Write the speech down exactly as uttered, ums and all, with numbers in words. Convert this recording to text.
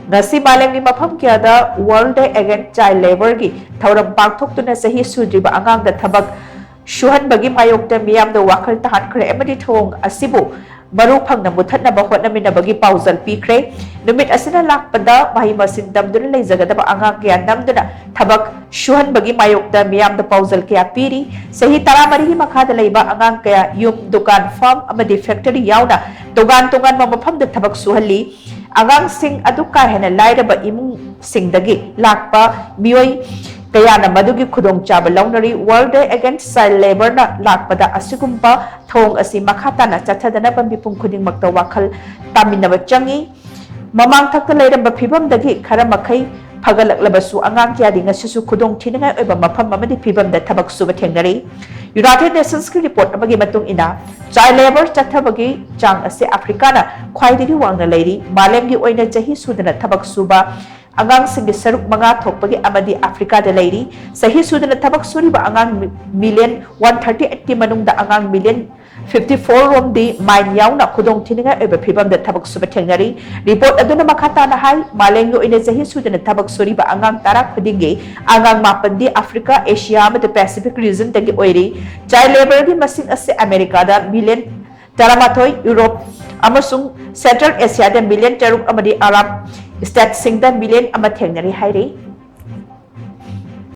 ꯉꯁꯤ ꯃꯥꯂꯦꯝꯒꯤ ꯃꯐꯝ ꯀꯌꯥꯗ World Day Against Child Labourꯒꯤ ꯊꯧꯔꯝ ꯄꯥꯡꯊꯣꯛꯇꯨꯅ ꯆꯍꯤ ꯁꯨꯗ꯭ꯔꯤꯕ ꯑꯉꯥꯡꯗ ꯊꯕꯛ ꯁꯨꯍꯟꯕꯒꯤ ꯃꯥꯌꯣꯛꯇ ꯃꯤꯌꯥꯝꯗ ꯋꯥꯈꯜ ꯇꯥꯍꯟꯈ꯭ꯔꯦ ꯑꯃꯗꯤ ꯊꯧꯑꯣꯡ ꯑꯁꯤꯕꯨ ꯃꯔꯨ ꯐꯪꯅ ꯃꯨꯊꯠꯅꯕ ꯍꯣꯠꯅꯃꯤꯟꯅꯕꯒꯤ ꯄꯥꯎꯖꯦꯜ ꯄꯤꯈ꯭ꯔꯦ꯫ ꯅꯨꯃꯤꯠ ꯑꯁꯤꯅ ꯂꯥꯛꯄꯗ ꯃꯍꯩ ꯃꯁꯤꯡ ꯇꯝꯗꯨꯅ ꯂꯩꯖꯒꯗꯕ ꯑꯉꯥꯡ ꯀꯌꯥ ꯅꯝꯗꯨꯅ ꯊꯕꯛ ꯁꯨꯍꯟꯕꯒꯤ ꯃꯥꯌꯣꯛꯇ ꯃꯤꯌꯥꯝꯗ ꯄꯥꯎꯖꯦꯜ ꯀꯌꯥ ꯄꯤꯔꯤ꯫ ꯆꯍꯤ ꯇꯔꯥꯃꯔꯤꯒꯤ ꯃꯈꯥꯗ ꯂꯩꯕ ꯑꯉꯥꯡ ꯀꯌꯥ ꯌꯨꯝ, ꯗꯨꯀꯥꯟ, ꯐꯥꯔꯝ ꯑꯃꯗꯤ ꯐꯦꯛꯇꯔꯤ ꯌꯥꯎꯅ ꯇꯣꯉꯥꯟ ꯇꯣꯉꯥꯟꯕ ꯃꯐꯝꯗ ꯊꯕꯛ ꯁꯨꯍꯜꯂꯤ꯫ ꯑꯉꯥꯡꯁꯤꯡ ꯑꯗꯨ ꯀꯥ ꯍꯦꯟꯅ ꯂꯥꯏꯔꯕ ꯏꯃꯨꯡꯁꯤꯡꯗꯒꯤ ꯂꯥꯛꯄ ꯃꯤꯑꯣꯏ ꯀꯌꯥꯅ ꯃꯗꯨꯒꯤ ꯈꯨꯗꯣꯡꯆꯥꯕ ꯂꯧꯅꯔꯤ꯫ World Day Against Child Labourꯅ ꯂꯥꯛꯄꯗ ꯑꯁꯤꯒꯨꯝꯕ ꯊꯧꯑꯣꯡ ꯑꯁꯤ ꯃꯈꯥ ꯇꯥꯅ ꯆꯠꯊꯗꯅꯕ ꯃꯤꯄꯨꯝ ꯈꯨꯗꯤꯡꯃꯛꯇ ꯋꯥꯈꯜ ꯇꯥꯃꯤꯟꯅꯕ ꯆꯪꯏ꯫ ꯃꯃꯥꯡ ꯊꯛꯇ ꯂꯩꯔꯝꯕ ꯐꯤꯕꯝꯗꯒꯤ ꯈꯔ ꯃꯈꯩ ꯐꯒꯠꯂꯛꯂꯕꯁꯨ ꯑꯉꯥꯡ ꯀꯌꯥꯗꯤ ꯉꯁꯤꯁꯨ ꯈꯨꯗꯣꯡ ꯊꯤꯅꯤꯡꯉꯥꯏ ꯑꯣꯏꯕ ꯃꯐꯝ ꯑꯃꯗꯤ ꯐꯤꯕꯝꯗ ꯊꯕꯛ ꯁꯨꯕ ꯊꯦꯡꯅꯔꯤ꯫ United Nationsꯀꯤ report ꯑꯃꯒꯤ ꯃꯇꯨꯡ ꯏꯟꯅ, child labour ꯆꯠꯊꯕꯒꯤ ꯆꯥꯡ ꯑꯁꯤ ꯑꯐ꯭ꯔꯤꯀꯥꯅ ꯈ꯭ꯋꯥꯏꯗꯒꯤ ꯋꯥꯡꯅ ꯂꯩꯔꯤ꯫ ꯃꯥꯂꯦꯝꯒꯤ ꯑꯣꯏꯅ ꯆꯍꯤ ꯁꯨꯗꯅ ꯊꯕꯛ ꯁꯨꯕ ꯑꯉꯥꯡꯁꯤꯡꯒꯤ ꯁꯔꯨꯛ ꯃꯉꯥ ꯊꯣꯛꯄꯒꯤ ꯑꯃꯗꯤ ꯑꯐ꯭ꯔꯤꯀꯥꯗ ꯂꯩꯔꯤ꯫ ꯆꯍꯤ ꯁꯨꯗꯅ ꯊꯕꯛ ꯁꯨꯔꯤꯕ ꯑꯉꯥꯡ million one thirty eightꯀꯤ ꯃꯅꯨꯡꯗ ꯑꯉꯥꯡ million fifty four ꯔꯣꯝꯗꯤ mine ꯌꯥꯎꯅ ꯈꯨꯗꯣꯡ ꯊꯤꯅꯤꯡꯉꯥꯏ ꯑꯣꯏꯕ ꯐꯤꯕꯝꯗ ꯊꯕꯛ ꯁꯨꯕ ꯊꯦꯡꯅꯔꯤ꯫ Report ꯑꯗꯨꯅ ꯃꯈꯥ ꯇꯥꯅ ꯍꯥꯏ, ꯃꯥꯂꯦꯝꯒꯤ ꯑꯣꯏꯅ ꯆꯍꯤ ꯁꯨꯗꯅ ꯊꯕꯛ ꯁꯨꯔꯤꯕ ꯑꯉꯥꯡ ꯇꯔꯥ ꯈꯨꯗꯤꯡꯒꯤ ꯑꯉꯥꯡ ꯃꯥꯄꯟꯗꯤ ꯑꯐ꯭ꯔꯤꯀꯥ, ꯑꯦꯁꯤꯌꯥ ꯑꯃꯗꯤ Pacific regionꯗꯒꯤ ꯑꯣꯏꯔꯤ꯫ Child labourꯒꯤ ꯃꯁꯤꯡ ꯑꯁꯤ ꯑꯃꯦꯔꯤꯀꯥꯗ million ꯇꯔꯥꯃꯥꯊꯣꯏ, ꯌꯨꯔꯣꯞ ꯑꯃꯁꯨꯡ Central Asiaꯗ million ꯇꯔꯨꯛ ꯑꯃꯗꯤ Arab stateꯁꯤꯡꯗ million ꯑꯃ ꯊꯦꯡꯅꯔꯤ ꯍꯥꯏꯔꯤ꯫